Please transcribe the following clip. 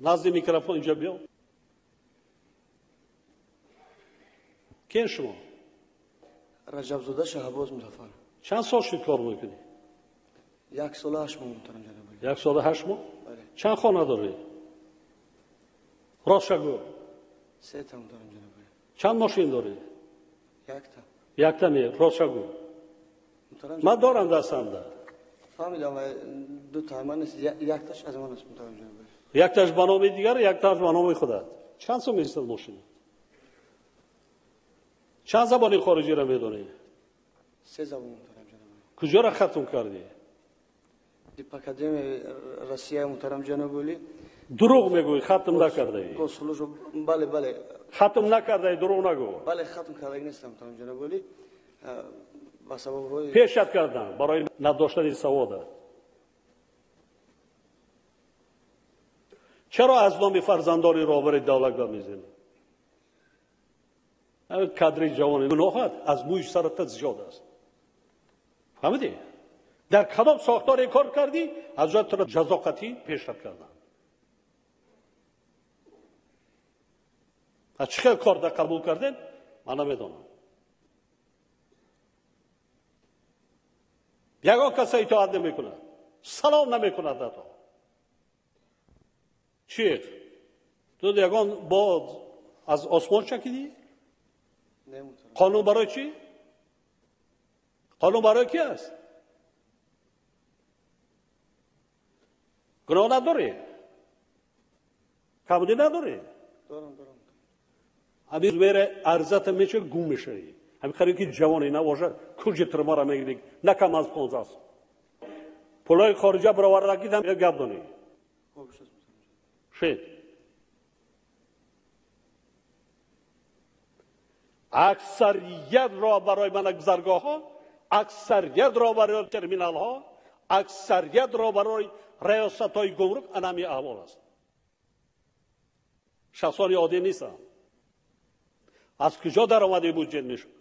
Назди микрофон инҷо биё. Кин шумо? Раҷабзода Шаҳбоз Музаффар. Чанд сол шуд кор мекунӣ? 1 сол 8 моҳ, муҳтарам ҷаноб. 1 сол 8 моҳ? Чанд хона дорӣ? Рост гӯ. 3 та, муҳтарам ҷаноб. Чанд мошин дорӣ? 1 та. 1 та не, рост гӯ. Ман дорам дастамда. Фаҳмидам, 2 та ман нест, 1 таш аз ман аст, муҳтарам ҷаноб. 1 таш ба номи дигар, 1 таш ба номи худат. Чанд сум меистад мошин? Чанд забони хориҷиро медонӣ? 3 забон, муҳтарам ҷаноб. Куҷоро хатм кардӣ? Дипакадемияи Россия, муҳтарам ҷаноб олӣ. Дурӯғ мегӯӣ, хатм накардаӣ. Бале, бале. Хатм накардаӣ, дурӯғ нагӯ. Бале, хатм кардаги нестам, муҳтарам ҷаноб олӣ. Ба сабабҳои пешат кардам барои надоштани савода. Чаро аз номи фарзандони роҳбари давлат гап мезанӣ? Кадри ҷавони гуноҳат аз мӯи сарата зиёд аст. Фаҳмидӣ? Дар кадом сохторе кор кардӣ, аз ҷои туро ҷазо қатъӣ пешрав кардам. Аз чӣ хел кор дар қабул кардем, ман намедонам. Ягон каса итоат намекунад, салом намекунад ҳатто. Чӣ? Ту ягон бо аз осмон чакидӣ? Қонун барои чӣ? Қонун барои ки аст? Гуноҳ надорӣ? Камбудӣ надорӣ? Дорам, дорам. Ҳамин мере арзата меча гум мешавӣ. Ҳамин қариб ки ҷавоне набошад, куҷи тирмара мегирӣ, на кам аз 15 сол. Пулҳои хориҷа баровардагӣ дам як гап донӣ. Шед. Аксарият ро барои гузаргоҳҳо, аксарият ро барои терминалҳо, аксарият ро барои раёсатҳои гумрук анами аҳвол аст. Шахсони оддӣ нестанд. Аз куҷо даромади буҷет мешуд?